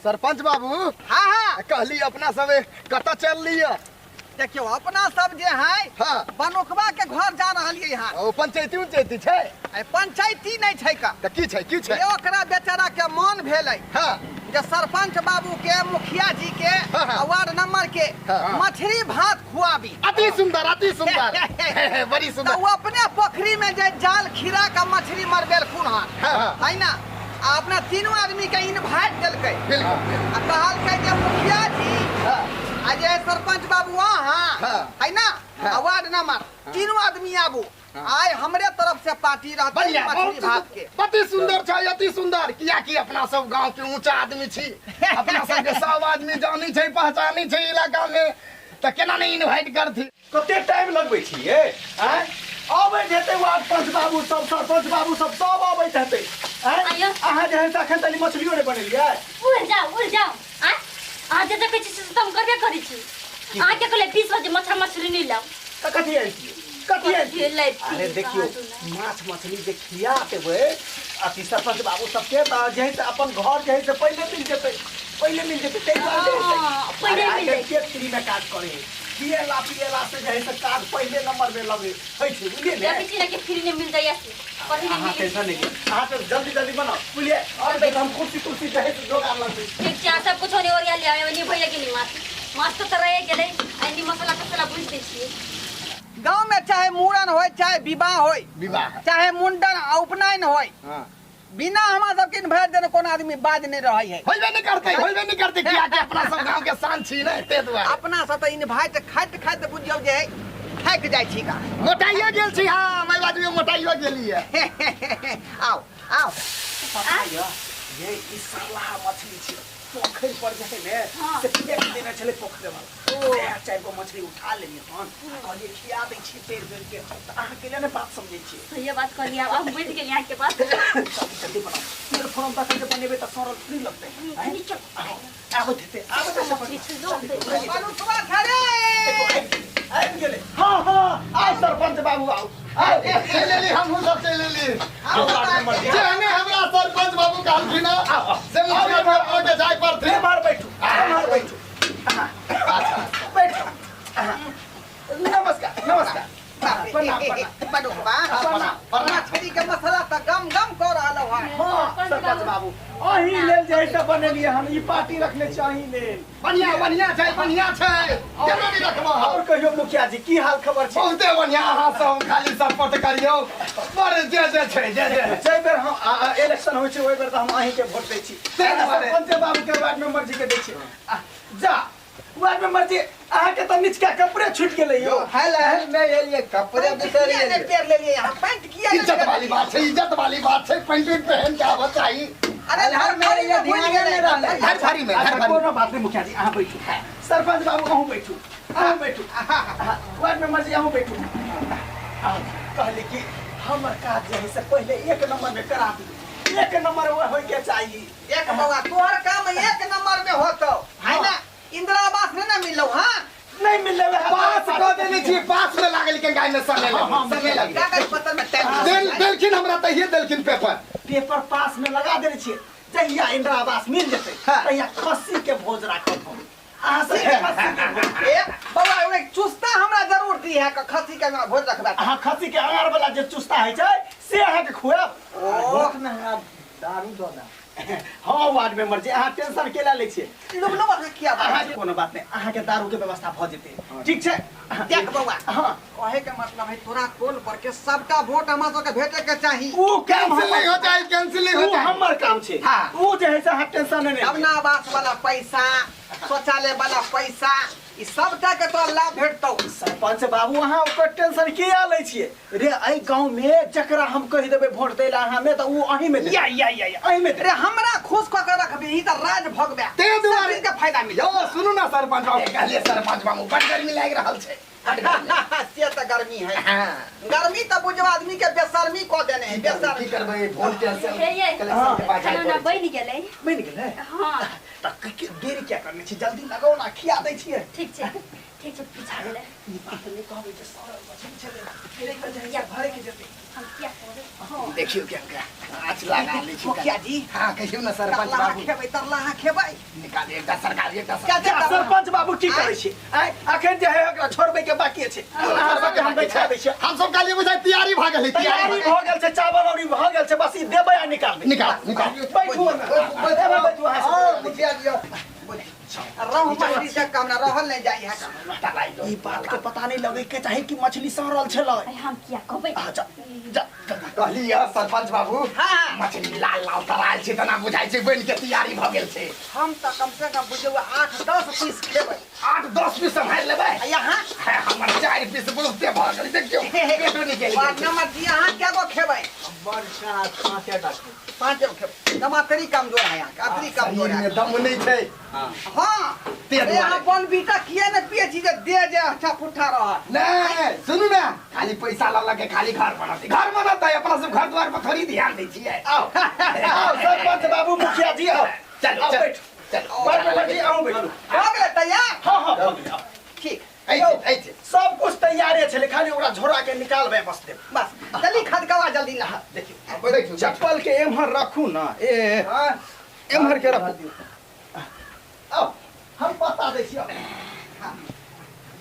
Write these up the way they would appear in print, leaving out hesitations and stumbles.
सरपंच बाबू। हाँ हाँ। कहली अपना सब कतऽ चल लिय? देखियो अपना सब जे है हाँ। बनोखबा के घर जा रहलियै हन। ओ पंचायती उंचायती छै? ए, पंचायती नहीं छै का। तऽ की छै, की छै? ए, ओकरा बेचारा के मन भेलै जे सरपंच बाबू के, मुखिया जी के, हाँ, हाँ। आ वार्ड नंबर के मछली भात खुआबी। अति सुंदर, अति सुंदर, बड़ी तऽ सुंदर। ओ अपने पोखरी में जे जाल खिरा के मछली मरबेलखुन हन हाँ, हाँ। है ना, आ अपना तीनों आदमी के इनवाइट देलकै बिल्कुल। आ कहलकै जे मुखिया जी आ जे सरपंच बाबू अहाँ है ना, आ वार्ड नंबर तीनों आदमी आबू, आइ हमरे तरफ से पार्टी रहतै बढ़िया, मछली बहुत भात के। अति सुंदर छै, अति सुंदर। किया कि अपना सब गांव के ऊंचा आदमी छी, अपना सब के सब आदमी जानी छै, पहचानी छै इलाका में, तऽ केना नहीं इनवाइट करथी? कते टाइम लगबै छियै? आँय, अबैत हेतै वार्ड पंच बाबू सब, सरपंच बाबू सब, सब अबैत हेतै। आँय, आइयो। अहाँ जे है से अखन तनी मछलियो नहि बनेलियै। उड़ जाओ, उड़ जाओ। आँय, अहाँ जे देखै छी से तऽ हम करबे करै छी। अहाँके कहलियै 20 बजे मछरा मछली नहि लाउ। तऽ कथी आनि छियै, कथी आनि छियै? लै, अरे देखियौ, कहाँ सुना। माछ मछली जे खिया देबै अथी सरपंच बाबू सबके, तऽ जे है से अपन घर जे है से पहिले मिल जेतै, पहिले मिल जेतै, ताहि दुआरे जे है से- हाँ, पहिले अरे आइ मिल काल्हि जेतै। के फ्री में काज करै है? खिएला पिएला से जे है से काज पहिले नंबर में लगे होइ छै, बुझलियै ने? देखै छी ने कि फ्री नहि मिल जाइए से पहिले अहाँ मिल। टेंशन नहीं लिअ, अहाँ सब जल्दी जल्दी बनाओ, बुझलियै? और फिर हम कुर्सी तुर्सी जे है से जोगाड़ लगबै। ठीक छै, अहाँ सब कुछो नहि ओरिया लिअ, ओनी भइए गेलै माछ, माछ तऽ रहि गेलै, एनी मसाला तसाला भुजि दै छियै। गांव में चाहे मूड़न होय, चाहे विवाह होय, विवाह, चाहे मुंडन आ उपनयन होय, बिना हमरा सबके इन्वाइट देने कोनो आदमी बाज नहीं रहे है। होइबे नहीं करते, होइबे नहीं करते, किया कि अपना सब गांव के शान छी ने, ते दुआरे। अपना सब तऽ इन्वाइट खाइत खाइत बुझियौ जे थाकि जाइ छी का। मोटाइयो गेल छी। हाँ, मैं बाजू मोटाइयो गेली है। आओ आओ। पता यऽ ये ई सरलाहा मछली छै, पोखरि पर जे है ने से फेंक देने छलै पोखरि वाला, सएह चारि गो मछली उठा लेलियै हन, आ कहलियै खिया दै छियै तैर तैर के। तऽ अहाँ केला ने बात समझै छियै? सहिए बात कहलियै, आब हम बुझि गेलियै अहाँके बात। जल्दी जल्दी बनाउ, तेल फोरन दऽ के जे बनेबै तऽ सड़ल थोड़ी लगतै। आँय? आबैत हेतै, आबैत हेतै। मछली छै, जो हेतै। मनुष्यवा खरे। देखो, आबि गेलै, आबि गेलै। हाँ हाँ, आउ सरपंच बाबू, आउ आउ। चलि एली, हमहूँ सब चलि एली। आउ वार्ड मेंबर जी। जेहने हमरा सरपंच बाबू कहलखिन हँ, से मुखिया बाबू के जाय पड़थिन। एम्हर बैठू, एम्हर बैठू, बैठू। नमस्कार, नमस्कार, प्रणाम, प्रणाम। मनुष्यवा, प्रणाम, प्रणाम। मछली के मसाला तऽ गम गम कऽ रहल है। हाँ सरपंच बाबू, अहीं लेल जे है से बनेलियै हन, ई पार्टी रखने छी अहीं लेल। बढ़िया, बढ़िया छै, बढ़िया छै, केना नहि रखबो? और कहियौ मुखिया जी, की हाल खबर छै? बहुते बढ़िया, अहाँ सब खाली सपोर्ट करियौ, बड़ जे जे छै, जे जे। जाहि बेर हम इलेक्शन होइ छै, ओहि बेर तऽ हम अहीं के वोट दै छी। ताहि दुआरे। सरपंचे बाबू के, वार्ड मेंबर जी के दै छी। आ, जा वार्ड मेंबर जी, अहाँ के तऽ निचका कपड़े छूटि गेलै यौ। हल हल में एलियै, कपड़े पैंट बिसरि किया नहि गेलियै। पेर लेलियै अहाँ? पैंट किया नहि इज्जत पेर वाली बात छै, इज्जत वाली बात छै, पैंट उंट पहन के आबऽ चाही। अरे हल हल में एलियै, भूलि ध्याने गेलै। नहि रहलै। धरफड़ी में, अच्छा, धरफड़ी। कोनो बात नहीं मुखिया जी, अहाँ बैठू। सरपंच बाबू अहूँ बैठू, अहूँ बैठू। वार्ड मेंबर जी अहूँ बैठू। अहाँ कहली कि हमर काज जे है से पहिले एक नंबर में करा दियौ, एक नंबर में होय के चाही। एक बौआ, तोहर काम एक नंबर में होतौ है ना? इंदिरा आवास नहीं ना मिललो? हाँ, नहीं मिलले वएह पास कऽ देने छी, पास में लागल के गाय में समय हाँ, लगल, समय लगल। कागज पत्र में टाइम देलखिन हमरा, तहिये देलखिन पेपर। पेपर पास में लगा देने छियै, जहिया इंदिरा आवास मिल जेतै तहिया खस्सी के भोज राखब हम अहाँ सब के, खस्सी के भोज। ए बौआ, ओइ चुस्ता हमरा जरूर दी है, खस्सी के हमरा भोज रखबा। अहाँ खस्सी के अनार वाला जे चुस्ता होइ छै से अहाँके खुआब। ओ भोट में हमरा दारू दऽ दे। हाँ वार्ड मेंबर जी, अहाँ टेंशन केला लै छियै? लुब लुब अहाँ किया बाजै अहाँके कोनो बात नहि, अहाँके दारू के व्यवस्था भऽ जेतै, ठीक छै? देख बौआ, हाँ। कहे के मतलब है तोरा टोल पर के सबटा वोट हमरा सबके भेटे के चाही। ऊ काम कैंसिल नहीं हो हमर, जाए, कैंसिल नहीं हो ऊ जाए। हमर काम छै। ऊ जे है से अहाँ टेंशन नहि अब लिअ। ना आवास वाला पैसा, शौचालय वाला पैसा, ई सबटा के तोरा लाभ भेटतौ। सरपंच बाबू, अहाँ ओकर टेंशन किया लै छियै रे? एहि गाँव में जकरा हम कहि देबै वोट दै लए अहाँ में, तऽ ऊ अहीं में देतै। या या या या। अहीं में देतै। अरे हमरा खुश कऽ के रखबी ई तऽ राज भगबे। ताहि दुआरे। सब चीज के फायदा मिलत। यौ सुनू ना सरपंच बाबू, कहलियै सरपंच बाबू बड़ गर्मी लागि रहल छै, बड़ गर्मी। से तऽ गर्मी है। हाँ। गर्मी तऽ बुझो आदमी के बेशर्मी कऽ देने है, की बेशर्मी। करबै, वोट के से हे ये, कलेक्शन के बाद जाय खाना उना पड़ै छै। बनि गेलै। बनि गेलै? हाँ। तऽ देरी किया करने छी, जल्दी लगाउ ना, खिया दै छियै। ठीक छै। ठीक छै पीछा गेलै। ई बात नहि कहबै जे सड़ल मछली छलै, फेर एक बेर जाय भरे के जेतै। हम किया कहबै? देखियौ केना आँच लगा लै छी। मुखिया जी। हाँ कहियौ ने सरपंच तरलाहा बाबू। खेबै, तरलाहा खेबै। निकाल एकटा सरकारी एकटा क्या सरकारी। जे सरपंच बाबू की करै छी? आँय, अखन जे है ओकरा छोड़बै के बाकी छै। अहाँ सबके हम बैठा दै छियै। हम सब कहलियै बुझाइ तैयारी भऽ गेलै, तैयारी भऽ गेल छै, चावल औरी भऽ गेल छै, बस ई देबै आ निकालबै। निकाल निकाल। बैठू ने, बैठू अहाँ सब। मुखिया जी आओ। रहु मछली से कम ना रहल नहीं जाई है। ई बात के पता नहीं लगे के चाही कि मछली सड़ल छलै। अरे हम किया कहबै? आ जा जा कहली यऽ सरपंच बाबू, हाँ। मछली लाल लाल तरायल छै तना बुझाइ छै बनि के तैयारी भऽ गेल छै। हम तऽ कम से कम बुझियौ 8-10 पीस खेबै। 8-10 पीस सम्हारि लेबै? आ यहाँ है, हमर 4 पीस बहुते भऽ गेल, देखियौ पेटो निकलि गेल। वार्ड नंबर जी अहाँ कै गो खेबै? बड़ सात पाँचे टा खेबै। 5 गो खेबै। दम अतरी कमजोर है यहाँ के, अतरी कमजोर शरीर है। में दम नहीं छै। हाँ, ते अरे दुआरे। यहाँ बन बीटा किए ने पिए छी जे दे जे अच्छा पुट्ठा रहत। नहीं सुनू ना, खाली पैसा लऽ लऽ के खाली घर बनतै, घर बनतै, अपना सब घर द्वार पर थोड़ी ध्यान दै छियै। आओ आओ सरपंच बाबू मुखिया जी आओ। चलू आओ चलू बैठू। चलू। वार्ड मेंबर जी आओ बैठू। भऽ गेलै तैयार? हाँ हाँ भऽ गेलै, आओ। ठीक। ऐसे सब कुछ तैयारे छलै, खाली ओकरा झोरा के निकालबै बस देब। बस जल्दी खदकवा जल्दी नहा। देखियौ बैठू। चप्पल के एम्हर रखू ना, ए हाँ एम्हर के रखू। आओ हम पता दै छी, आओ।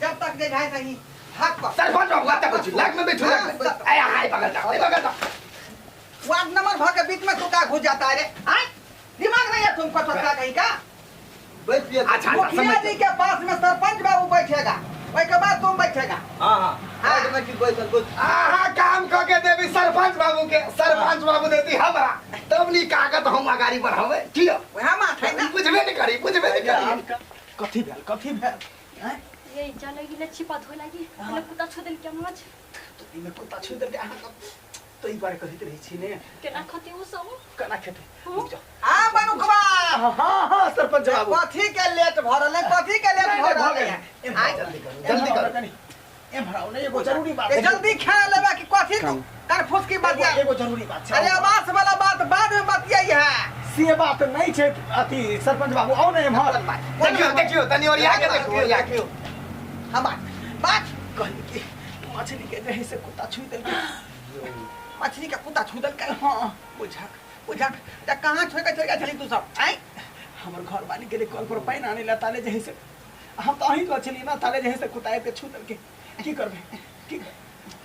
जब तक जे जाए सही भाग पर। सरपंच बाबू आता कुछ लाग में बैठू, लाग में। आय हाय बगल जाओ, बगल जाओ। वार्ड नंबर भर के बीच में तू का घुस जाता है रे? आय दिमाग नहीं है तुमको तो क्या कहीं का? बैठ लिया। अच्छा अच्छा मुखिया समझ जी के पास में सरपंच बाबू बैठेगा, वही के बाद तुम बैठेगा। हाँ हाँ वार्ड में की बैठल बैठ। आहा काम क के देबी सरपंच बाबू के, सरपंच बाबू देती हमरा, तब नी कागत हम अगाड़ी बढ़ावे। की हो? वह माथ है ना। बुझबे नहीं करी, बुझबे नहीं करी। कथी भेल, कथी भेल? आँय? ये चले गेलै छिपा धोए लागि, मतलब कुत्ता छू देल के माछ। तऽ एहिमे कुत्ता छू देलकै अहाँके, तऽ ई बारे कहैत रहै छी ने। केना खतै उ सब? केना खेतै? हँ। जाउ। आ बनुकवा। हाँ हाँ सरपंच बाबू। कथी के लेट भऽ रहल है, कथी के लेट नहीं, भऽ नहीं, भऽ रहल गेल। है? एम्हर आय, जल्दी करू, जल्दी करू। कनी। एम्हर आउ ने, एगो जरूरी बात ए, छै। जल्दी खा लेबा कि कथी तू कनफूस की बात एगो एगो जरूरी बात छै। अरे आवास वाला बात बाद में बतियाई है। से बात नहीं छै अथी सरपंच बाबू, आउ ने एम्हर। देखियौ देखियौ तनी ओरिया के देखियौ, ओरिया के। हाँ बात बात कहली कि मछली के जे है से कुत्ता छुइ देलकै। मछली के कुत्ता छू देलकै? हाँ। बुझक बुझक त कहाँ छोड़ के चल गेल छली तू सब? आय हमर घर वाली गेलै कल पर पानि आनै लए, ताले जे है से हम तऽ अहीं लग छलियै ना, ताले जे है से कुत्ता आबि के छू देलकै। की करबै की?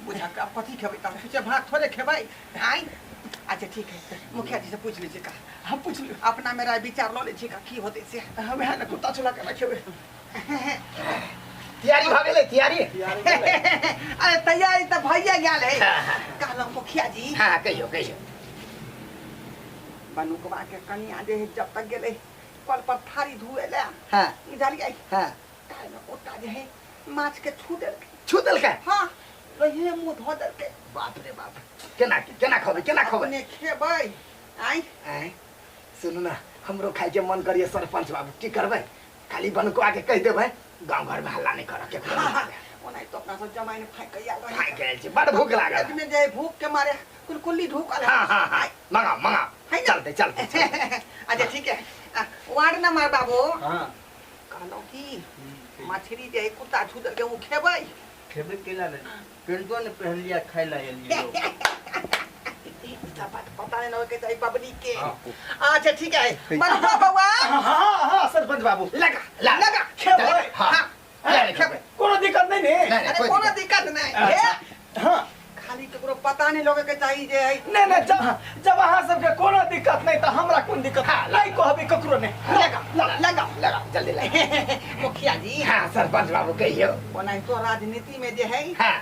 बुझक अब कथी खेबै तब? सोचे भात थोड़े खेबै। आय अच्छा ठीक है, मुखिया जी से पूछ लीजिए का। हम पूछ लियौ। अपना मेरा विचार लऽ लै छी का की होतै से। हम वएह ने कुत्ता छुला के रखेबै। तैयारी भऽ गेलै, तैयारी? अरे तैयारी तऽ भइए गेल है। कहलहुँ मुखिया जी। हाँ कहियौ कहियौ। बनुकवा के कनिया जे है जब तक गेलै कल पर थारी धुए ले। हाँ। बुझलियै? हाँ। काल्हि में कुत्ता जे है माछ के छू देलकै। छू देलकै? हाँ, रहिए मुँह धो देलकै। बाप रे बाप, केना केना खबै, केना खबै? अपने खेबै। आँय आँय सुनू ना, हमरो खाइके मन करिए सरपंच बाबू, की करबै? खाली बनुकवा के कहि देबै गाँव घर में हल्ला नहीं करऽ केकरो। ओनाहि तो अपना सब जमाइन फाँकि के आयल रही। फाँकि आयल छी, बड़ भूख लागल। पेट में जे है भूख के मारे कुलकुल्ली ढुकल है। हाँ हाँ हाँ मंगाओ मंगाओ, है ना? चलते चलते चलते। अच्छा ठीक है। वार्ड नंबर बाबू। हाँ कहलहुँ कि मछली जे है कुत्ता छू देलकै ओ खेबै? खेबै केला ने, पेंटो ने पहनलिया खाइ ला एलियै। ई बात पता नहीं होके चाही पब्लिक के। अच्छा ठीक है बनुकवा बउआ। हाँ हाँ सरपंच बाबू लगा लगा लगा। खेबै। हाँ हाँ खेबै। कोनो दिक्कत नहीं ने? नहीं, अरे कोई कोनो दिक्कत नहीं है, हाँ खाली ककरो पता नहीं लगे के चाहिए जे है। नहीं नहीं, जब जब अहाँ सबके कोनो दिक्कत नहीं तऽ हमरा कोन दिक्कत? नहीं कहबै ककरो नहीं। लगा लगा लगा जल्दी लगा। मुखिया जी। हाँ सरपंच बाबू कहियो। ओनाहितो राजनीति में जे है हाँ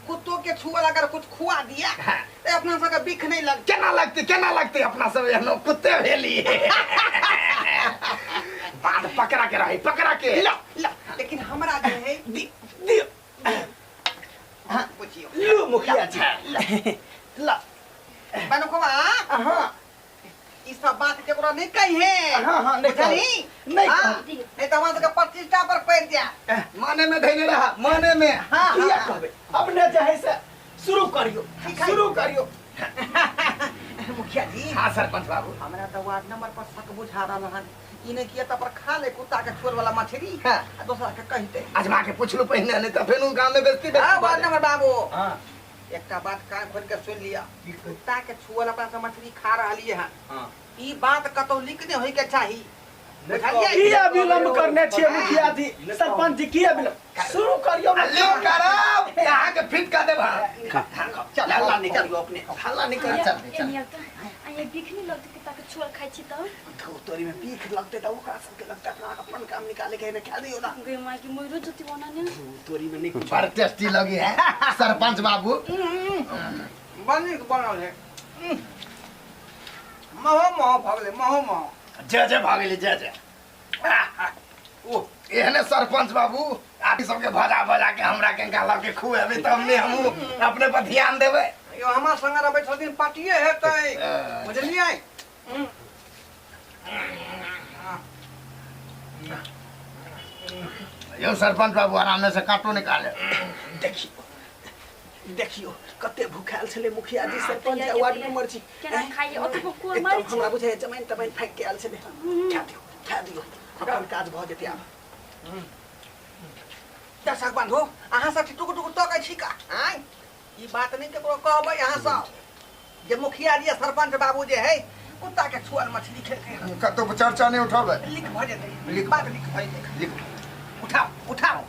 कुत्तो के छुअल अगर कुछ खुआ दिया हाँ। तो अपना सबके बिख नहीं लगते। केना लगते, केना लगते? अपना सब एहनो कुत्ते भेली। बात पकड़ा के रही, पकड़ा के। ला ला, लेकिन हमरा जे है दी दी हाँ पूछियो। लू मुखिया जी ला। बनुकवा हाँ ई सब बात केकरो नहीं कही है। हाँ, हाँ, नहीं बुझलही? नहीं हाँ, कहब। नहीं तो हमरा सबके प्रतिष्ठा पर पड़ि जाए। माने में धैने रहा, माने में। हाँ, किया हाँ। कहबै? अपने जे है से शुरू करियो, ठीक है। शुरू करियो। मुखिया जी। हाँ सरपंच बाबू। हमरा तो वार्ड नंबर पर शक बुझा रहल हन ई नै किया त पर खा ले कुत्ता के छोड़ वाला मछली। हां। आ दोसरा के कहिते अजमा के पूछलू पहिने, नहीं त फेनु गांव में बेइज्जती। हां, वार्ड नंबर बाबू। हां। एकटा बात कान खोल के सुन लिया, कुत्ता के छुअल अपना से मछली खा रहलिए हन। हां। ई बात कतौ लीक नै होय के चाही, बुझलियै? किया विलंब करने छियै मुखिया जी सरपंच जी, किया विलंब शुरू करियौ ना। लिंक करब अहाँ के फिट कर देब। चल हल्ला नहीं करियो अपने, हल्ला नहीं करियो। चल चल। आ ये बिखनी लगते कुत्ता के छुअल खाइ छी त तोरी में पीख लगते त ओकरा सबके लगते अपना अपन काम निकाले के ने खा दियो ना। गे मां की मोरो जति बना ने तोरी में नहीं कुछ। बड़ टेस्टी लगी है सरपंच बाबू। बनी बनल है महो महो भगले महो महो। जय जय भागेली जय जय। ओ एहने सरपंच बाबू आप सबके भजा भजा के हमरा के गाला के खुएबे त हमने हमू अपने पर ध्यान देबे। यो हमरा संग रहबै छथिन पार्टीए हेतै, बुझलियै? यो सरपंच बाबू आराम से काटो निकाले। देखियो देखियो कते भूखायल छले मुखिया जी सरपंच आ वार्ड मेंबर जी। केना खाइए ओतबो कोर मारै छी। हमरा बुझाय जमाइन तमाइन फाकि के आयल छले। खा दियो खा दियो, अपन काज भ जेतै आब। दर्शक बंधु अहाँ सब टुक टुक तकै छी का? आँय ई बात नहीं केकरो कहबै अहाँ सब जे मुखिया जी सरपंच बाबू जे है कुत्ता के छुअल मछली खेलकै। कतौ चर्चा नहीं उठाबै, लिख भ जेतै, लिख बात लिख भ जेतै। लिख उठाओ उठाओ।